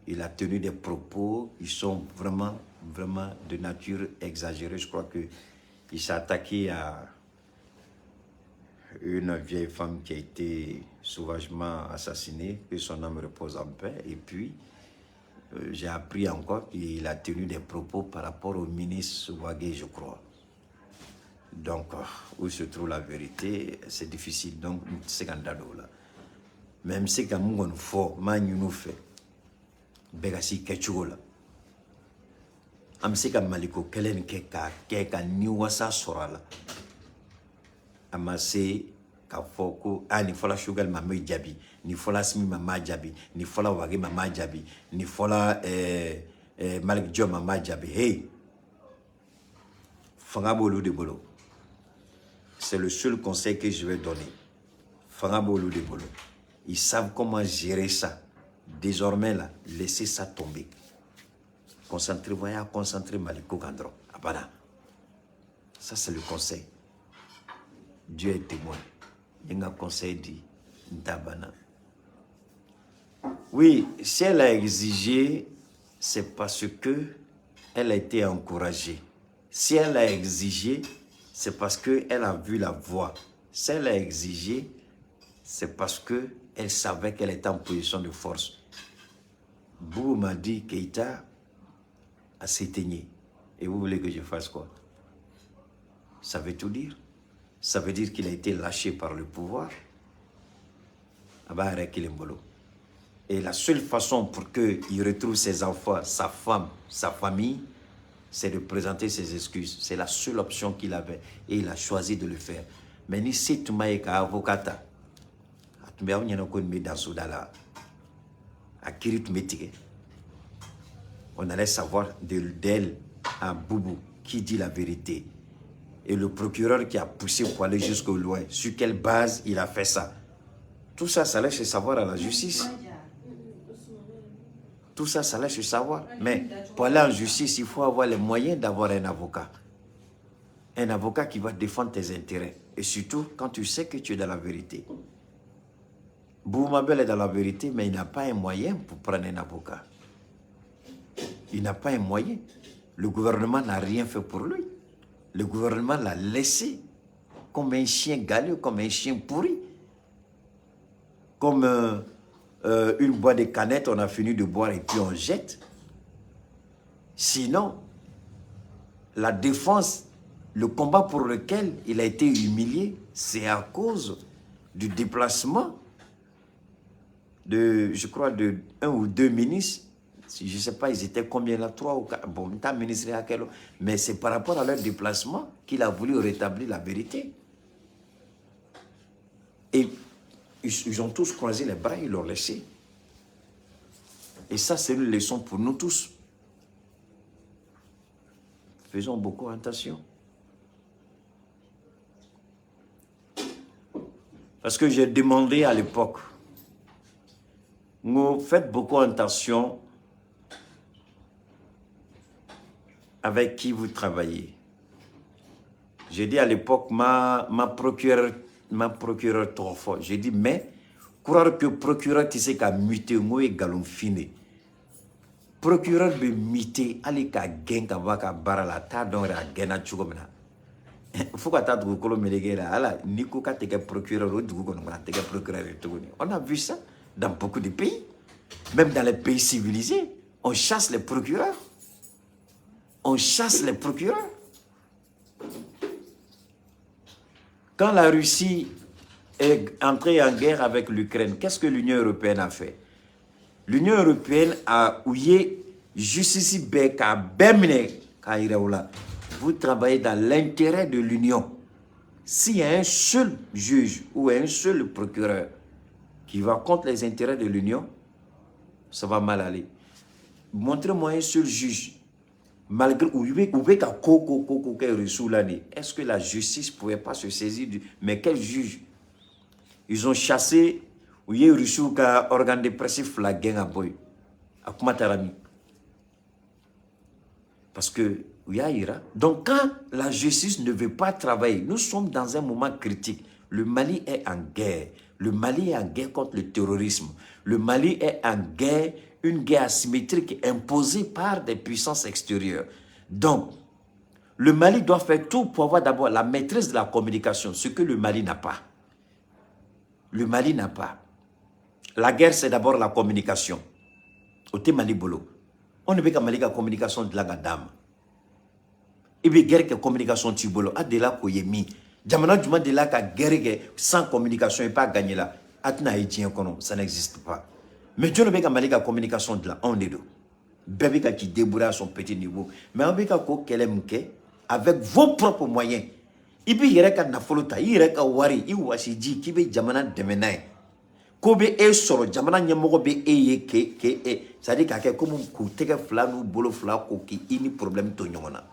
Il a tenu des propos, ils sont vraiment, vraiment de nature exagérée. Je crois qu'il s'est attaqué à une vieille femme qui a été sauvagement assassinée, que son âme repose en paix. Et puis, j'ai appris encore qu'il a tenu des propos par rapport au ministre Wagué, je crois. Donc, où se trouve la vérité, c'est difficile. Donc, c'est quand là. Même si quand on fɔ, m'a ɲini fɛ, bɛɛ ka s'i kɛcogo la. An bɛ se ka maliko kɛlɛ nin kɛ k'a kɛ ka ni wasa sɔrɔ a la. A ma se k'a fɔ ko a nin fɔla Choguel ma n bɛ jaabi, nin fɔla Assimi ma n b'a jaabi, nin fɔla Wagué ma n b'a jaabi, nin fɔla Malick Diaw ma n b'a jaabi. Hey, fanga b'olu de bolo. C'est le seul conseil que je vais donner. Fanga b'olu de bolo. Ils savent comment gérer ça. Désormais là, laissez ça tomber. Concentrez-vous, concentrez Maliko kan dɔrɔn. A banna. Ça, c'est le conseil. Dieu est témoin. Il y a un conseil dit, Ntabana. Oui, si elle a exigé, c'est parce que elle a été encouragée. Si elle a exigé, c'est parce qu'elle a vu la voie. Si elle a exigé, c'est parce qu'elle savait qu'elle était en position de force. Boubou m'a dit Keïta a s'éteigné. Et vous voulez que je fasse quoi? Ça veut tout dire. Ça veut dire qu'il a été lâché par le pouvoir. Et la seule façon pour qu'il retrouve ses enfants, sa femme, sa famille, c'est de présenter ses excuses. C'est la seule option qu'il avait. Et il a choisi de le faire. Mais ni se tun b'a ye ka avocat ta, a tun bɛ aw ɲɛna ko nin bɛ dan soda la, a kiiri tun bɛ tigɛ. On allait savoir d'elle à Boubou qui dit la vérité. Et le procureur qui a poussé pour aller jusqu'au loin, sur quelle base il a fait ça. Tout ça, ça laisse savoir à la justice. Tout ça, ça laisse savoir. Mais pour aller en justice, il faut avoir les moyens d'avoir un avocat. Un avocat qui va défendre tes intérêts. Et surtout, quand tu sais que tu es dans la vérité. Boubou Mabel est dans la vérité, mais il n'a pas un moyen pour prendre un avocat. Il n'a pas un moyen. Le gouvernement n'a rien fait pour lui. Le gouvernement l'a laissé comme un chien galeux, comme un chien pourri. Comme une boîte de canettes, on a fini de boire et puis on jette. Sinon, la défense, le combat pour lequel il a été humilié, c'est à cause du déplacement de, je crois, de un ou deux ministres. Je ne sais pas, ils étaient combien là, trois ou quatre. Bon, ministre à quel, mais c'est par rapport à leur déplacement qu'il a voulu rétablir la vérité. Et ils ont tous croisé les bras, ils l'ont laissé. Et ça, c'est une leçon pour nous tous. Faisons beaucoup attention. Parce que j'ai demandé à l'époque, nous faites beaucoup attention avec qui vous travaillez. J'ai dit à l'époque, ma procureur trop fort. J'ai dit, mais croire que procureur tɛ se ka muter, n ko ye nkalon fin de. Procureur bɛ muter, hali ka gɛn ka bɔ a ka baara la, a t'a dɔn yɛrɛ a gɛnna cogo min na. Fo ka taa dugukolo meleke la, ala n'i ko k'a tɛ kɛ procureur, o dugu kɔnɔ a tɛ kɛ procureur ye tuguni. On a vu ça dans beaucoup de pays. Même dans les pays civilisés, on chasse les procureurs. On chasse les procureurs. Quand la Russie est entrée en guerre avec l'Ukraine, qu'est-ce que l'Union européenne a fait? L'Union européenne a u ye justice bɛɛ k'a bɛɛ minɛ k'a yira u la. Vous travaillez dans l'intérêt de l'Union. S'il y a un seul juge ou un seul procureur qui va contre les intérêts de l'Union, ça va mal aller. Montrez-moi un seul juge. Malgré u bɛ ka ko ko ko ko kɛ Russiw la nin, est-ce que la justice pouvait pas se saisir du? Mais quel juge? Ils ont chassé, u ye Russiw ka organe de presse fila gɛn ka bɔ yen. A kuma taara min? Parce que u y'a yira. Donc quand la justice ne veut pas travailler, nous sommes dans un moment critique. Le Mali est en guerre. Le Mali est en guerre contre le terrorisme. Le Mali est en guerre, une guerre asymétrique imposée par des puissances extérieures. Donc, le Mali doit faire tout pour avoir d'abord la maîtrise de la communication, ce que le Mali n'a pas. Le Mali n'a pas. La guerre, c'est d'abord la communication. O tɛ Mali bolo. On ne veut ka Mali ka communication dilan ka d'a ma. I bɛ guerre kɛ, communication t'i bolo. A delila k'o ye min? Jamana jumɛn delila ka guerre kɛ sans communication i b'a gagner la? A tɛna ye diɲɛ kɔnɔ, ça n'existe pas. Mais jɔn bɛ ka Mali ka communication dilan? Anw de don. Bɛɛ bɛ ka k'i débrouiller à son petit niveau. Mais aw bɛ ka ko kɛlɛ min kɛ avec vos propres moyens. I b'i yɛrɛ ka nafolo ta, i yɛrɛ ka wari, i wasiji k'i bɛ jamana dɛmɛ n'a ye. Ko bɛ e sɔrɔ, jamana ɲɛmɔgɔ bɛ e ye ke ke e, c'est à dire k'a kɛ komi k'u tɛgɛ fila n'u bolo fila ko k'i ni problème to ɲɔgɔn na.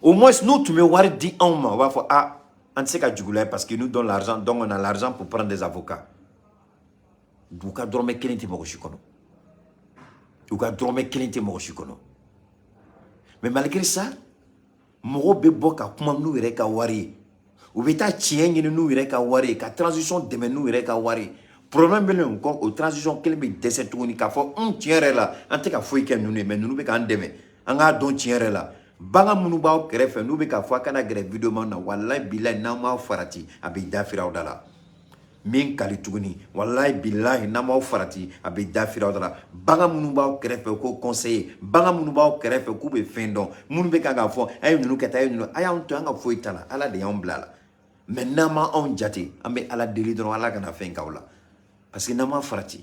Au moins n'u tun bɛ wari di anw ma, u b'a fɔ ah, an tɛ se ka jugula ye parce qu'ils nous donnent l'argent, donc on a l'argent pour prendre des avocats. U ka dɔrɔmɛ kelen tɛ mɔgɔ si kɔnɔ. U ka dɔrɔmɛ kelen tɛ mɔgɔ si kɔnɔ. Mais malgré ça, mɔgɔw bɛ bɔ ka kuma n'u yɛrɛ ka wari ye. U bɛ taa tiɲɛ ɲini n'u yɛrɛ ka wari ye, ka transition dɛmɛ n'u yɛrɛ ka wari ye. Problème bɛ yen kɔ, o transition kelen bɛ dɛsɛ tuguni k'a fɔ un tiɲɛ yɛrɛ la, an tɛ ka foyi kɛ ninnu ye, mais ninnu bɛ k'an dɛmɛ. An k'a dɔn tiɲɛ yɛrɛ la, bagan minnu b'aw kɛrɛfɛ, n'u bɛ k'a fɔ a kana gɛrɛ vidéo man na, walayi bilayi, n'aw m'aw farati, a bɛ dafiri aw da la. Min kali tuguni, walayi bilayi, n'aw m'aw farati, a bɛ dafiri aw da la. Bagan minnu b'aw kɛrɛfɛ ko conseiller, bagan minnu b'aw kɛrɛfɛ k'u bɛ fɛn dɔn, minnu bɛ kan k'a fɔ a ye ninnu kɛ tan, a ye ninnu, a y'anw to, an ka foyi t'a la, Ala de y'anw bila a la. Mais n'an ma anw jate, an bɛ Ala deli dɔrɔn, Ala kana fɛn k'aw la, parce que n'an ma farati,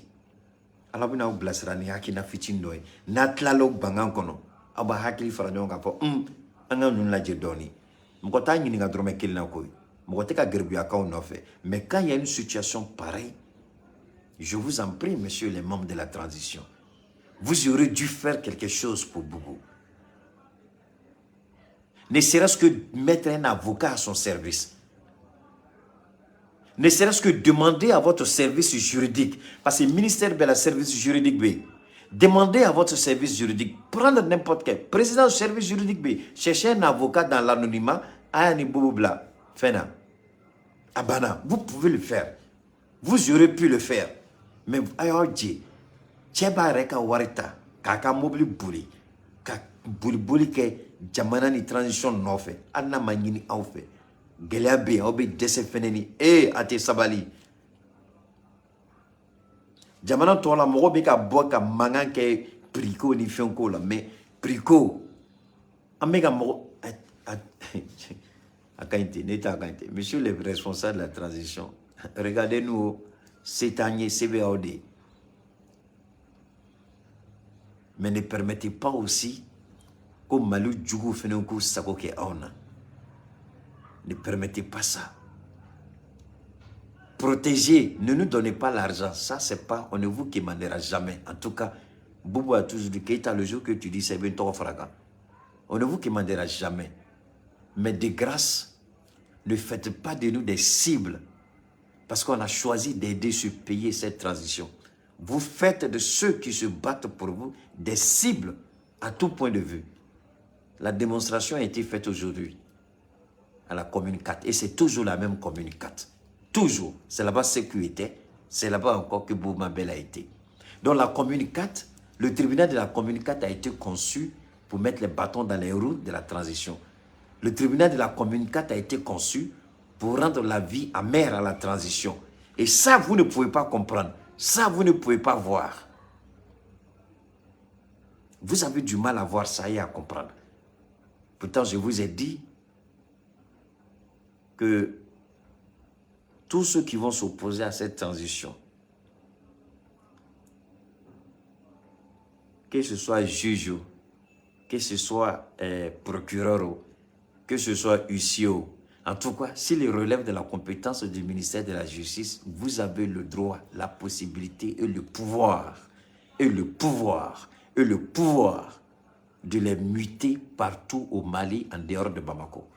Ala bɛna aw bilasira ni hakilina fitinin dɔ ye. N'a tilala o bangan kɔnɔ, aw b'a hakili fara ɲɔgɔn kan fɔ an ka ninnu lajɛ dɔɔni. Mɔgɔ t'a ɲininka dɔrɔmɛ kelen na koyi, mɔgɔ tɛ ka gɛribuyakaw nɔfɛ. Mais quand il y a une situation pareille, je vous en prie, messieurs les membres de la transition, vous aurez dû faire quelque chose pour Boubou, ne serait-ce que mettre un avocat à son service, ne serait-ce que demander à votre service juridique, parce que le ministère de la service juridique, B, demandez à votre service juridique, prendre n'importe quel président du service juridique, B, cherchez un avocat dans l'anonymat, a Boubou bila, fɛn a banna, vous pouvez le faire. Vous aurez pu le faire. Mais a y'aw jɛ, cɛ b'a yɛrɛ ka wari ta k'a ka mobili boli ka boli boli kɛ jamana ni transition nɔfɛ, hali n'a ma ɲini aw fɛ. Gɛlɛya bɛ yen, aw bɛ dɛsɛ fɛnɛ ni ee a tɛ sabali. Jamana tɔw la, mɔgɔw bɛ ka bɔ ka mankan kɛ prix ko ni fɛn ko la, mais prix ko an bɛ ka mɔgɔ a ka ɲi ten, ne t'a ka ɲi ten. Monsieur le responsable de la transition, regardez-nous, se t'an ye, se bɛ aw de ye. Mais ne permettez pas aussi ko Mali juguw fɛnɛ k'u sago kɛ anw na. Ne permettez pas ça. Protégez, ne nous donnez pas l'argent. Ça, c'est pas, on ne vous quémandera jamais. En tout cas, Boubou a toujours dit, Keita, le jour que tu dis, c'est bien toi, fraka. On ne vous quémandera jamais. Mais de grâce, ne faites pas de nous des cibles. Parce qu'on a choisi d'aider ce pays, cette transition. Vous faites de ceux qui se battent pour vous des cibles à tout point de vue. La démonstration a été faite aujourd'hui. à la commune 4. Et c'est toujours la même commune 4. Toujours. C'est là-bas Sékou était. C'est là-bas encore que Boubou Mabel a été. Donc la commune 4, le tribunal de la commune 4 a été conçu pour mettre les bâtons dans les roues de la transition. Le tribunal de la commune 4 a été conçu pour rendre la vie amère à la transition. Et ça, vous ne pouvez pas comprendre. Ça, vous ne pouvez pas voir. Vous avez du mal à voir ça et à comprendre. Pourtant, je vous ai dit que tous ceux qui vont s'opposer à cette transition, que ce soit juge, que ce soit procureur, que ce soit huissier, en tout cas, s'il relève de la compétence du ministère de la Justice, vous avez le droit, la possibilité et le pouvoir, et le pouvoir, et le pouvoir de les muter partout au Mali, en dehors de Bamako.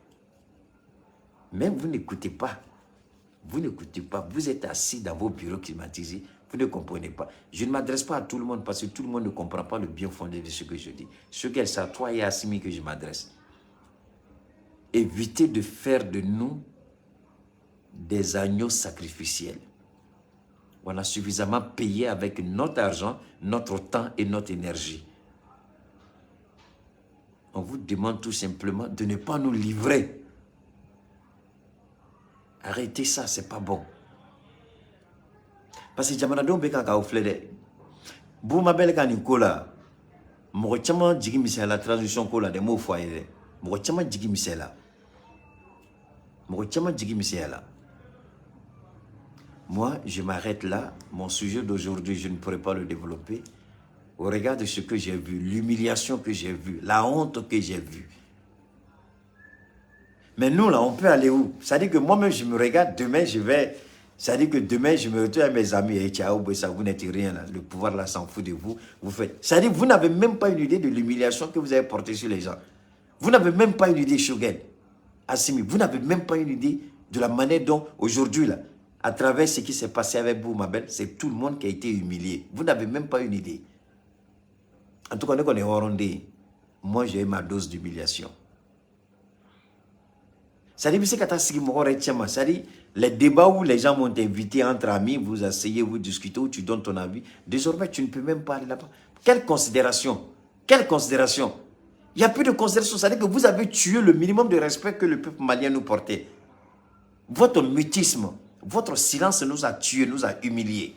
Mais vous n'écoutez pas. Vous n'écoutez pas. Vous êtes assis dans vos bureaux climatisés. Vous ne comprenez pas. Je ne m'adresse pas à tout le monde parce que tout le monde ne comprend pas le bien fondé de ce que je dis. Ce qu'elle, c'est à toi et à Assimi que je m'adresse. Évitez de faire de nous des agneaux sacrificiels. On a suffisamment payé avec notre argent, notre temps et notre énergie. On vous demande tout simplement de ne pas nous livrer. Arrêtez ça, c'est pas bon. Parce que jamanadenw bɛ kan k'aw filɛ dɛ. Boubou Mabel ka nin ko la, mɔgɔ caman jigi misɛnyala transition ko la dɛ, n b'o fɔ a ye dɛ. Mɔgɔ caman jigi misɛnyala. Mɔgɔ caman jigi misɛnyala. Moi, je m'arrête là. Mon sujet d'aujourd'hui, je ne pourrais pas le développer. Au regard de ce que j'ai vu, l'humiliation que j'ai vue, la honte que j'ai vue. Mais nous, là, on peut aller où? C'est-à-dire que moi-même, je me regarde, demain, je vais... C'est-à-dire que demain, je me retrouve avec mes amis et ciao, ça, vous n'êtes rien là. Le pouvoir là s'en fout de vous. Vous faites. C'est-à-dire que vous n'avez même pas une idée de l'humiliation que vous avez portée sur les gens. Vous n'avez même pas une idée, Choguel, Assimi. Vous n'avez même pas une idée de la manière dont, aujourd'hui, là, à travers ce qui s'est passé avec Boubou Mabel, c'est tout le monde qui a été humilié. Vous n'avez même pas une idée. En tout cas, nous, on est rondé. Moi, j'ai eu ma dose d'humiliation. C'est-à-dire, c'est-à-dire, les débats où les gens vont t'inviter entre amis, vous asseyez, vous discutez, où tu donnes ton avis. Désormais, tu ne peux même pas aller là-bas. Quelle considération? Quelle considération? Il n'y a plus de considération. C'est-à-dire que vous avez tué le minimum de respect que le peuple malien nous portait. Votre mutisme, votre silence nous a tués, nous a humiliés.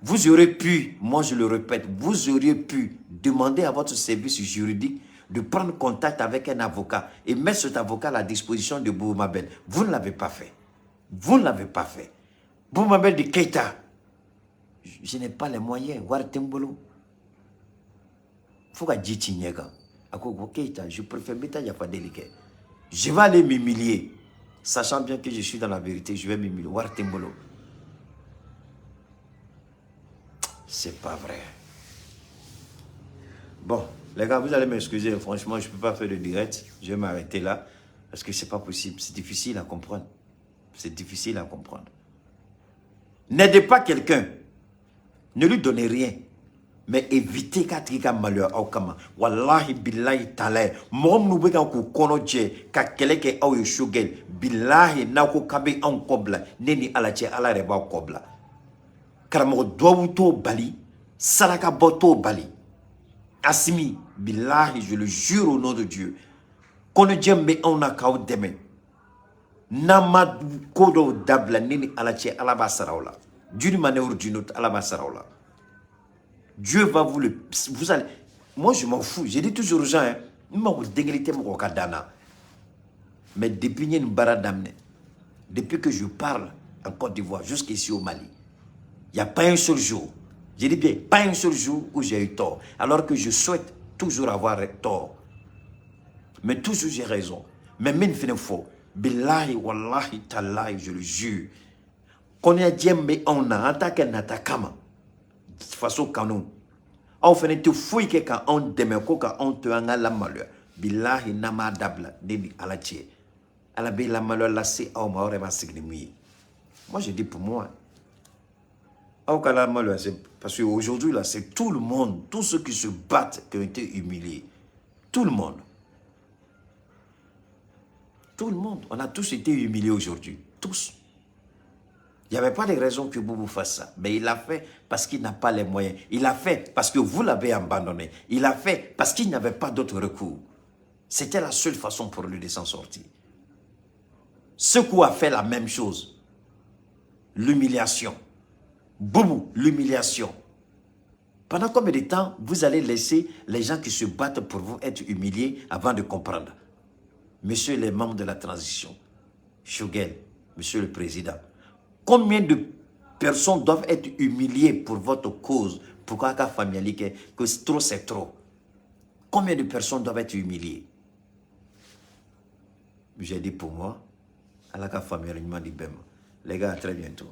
Vous auriez pu, moi je le répète, vous auriez pu demander à votre service juridique de prendre contact avec un avocat et mettre cet avocat à la disposition de Boubou Mabel. Vous ne l'avez pas fait. Vous ne l'avez pas fait. Boubou Mabel de Keita, je n'ai pas les moyens. Wari tɛ n bolo. Fo ka ji ci ɲɛ kan. A ko ko Keita, je préfère n bɛ taa yafa deli kɛ. Je vais aller m'humilier. Sachant bien que je suis dans la vérité, je vais m'humilier. Wari tɛ n bolo. C'est pas vrai. Bon, les gars, vous allez m'excuser. Franchement, je ne peux pas faire de direct. Je vais m'arrêter là. Parce que c'est pas possible. C'est difficile à comprendre. C'est difficile à comprendre. N'aidez pas quelqu'un. Ne lui donnez rien. Mais évitez k'a tigi ka maloya aw kama. Wallahi billahi talahi. Mɔgɔ minnu bɛ kan k'u kɔnɔ jɛ ka kɛlɛ kɛ aw ye Choguel. Billahi n'aw ko k'a bɛ anw kɔ bila. Ne ni Ala cɛ, Ala yɛrɛ b'aw kɔ bila. Karamɔgɔ duwawu t'o bali. Saraka bɔ t'o bali. Assimi, billahi, je le jure au nom de Dieu. Kɔnɔjɛ min bɛ anw na k'aw dɛmɛ. N'an ma ko dɔw dabila ne ni Ala cɛ, Ala b'a sara aw la. D'une manière ou d'une autre, Ala b'a sara aw la. Dieu va vous le... Vous allez... Moi, je m'en fous. Je dis toujours aux gens, hein, mais depuis depuis que je parle en Côte d'Ivoire jusqu'ici au Mali, il n'y a pas un seul jour, je dis bien, pas un seul jour où j'ai eu tort. Alors que je souhaite toujours avoir tort. Mais toujours j'ai raison. Mais même fin faux. Billahi, wallahi, tallahi, je le jure. Kɔnɔjɛ bɛ anw na, an t'a kɛ nata kama. Faso kanu. Aw fana tɛ foyi kɛ ka anw dɛmɛ ko ka anw to an ka lamaloya. Billahi, n'an m'a dabila ne ni Ala cɛ. Ala bɛ lamaloya lase aw ma, aw yɛrɛ b'a sigi ni mun ye. Moi, je dis pour moi. Aw ka lamaloya, c'est parce qu'aujourd'hui, là, c'est tout le monde, tous ceux qui se battent, qui ont été humiliés. Tout le monde. Tout le monde. On a tous été humiliés aujourd'hui. Tous. Il n'y avait pas de raison que Boubou fasse ça. Mais il l'a fait parce qu'il n'a pas les moyens. Il l'a fait parce que vous l'avez abandonné. Il l'a fait parce qu'il n'avait pas d'autre recours. C'était la seule façon pour lui de s'en sortir. Sekou a fait la même chose. L'humiliation. Boubou, l'humiliation. Pendant combien de temps vous allez laisser les gens qui se battent pour vous être humiliés avant de comprendre? Monsieur les membres de la transition, Choguel, monsieur le président, combien de personnes doivent être humiliées pour votre cause? Pourquoi que trop c'est trop? Combien de personnes doivent être humiliées? J'ai dit pour moi, à la famille, les gars, à très bientôt.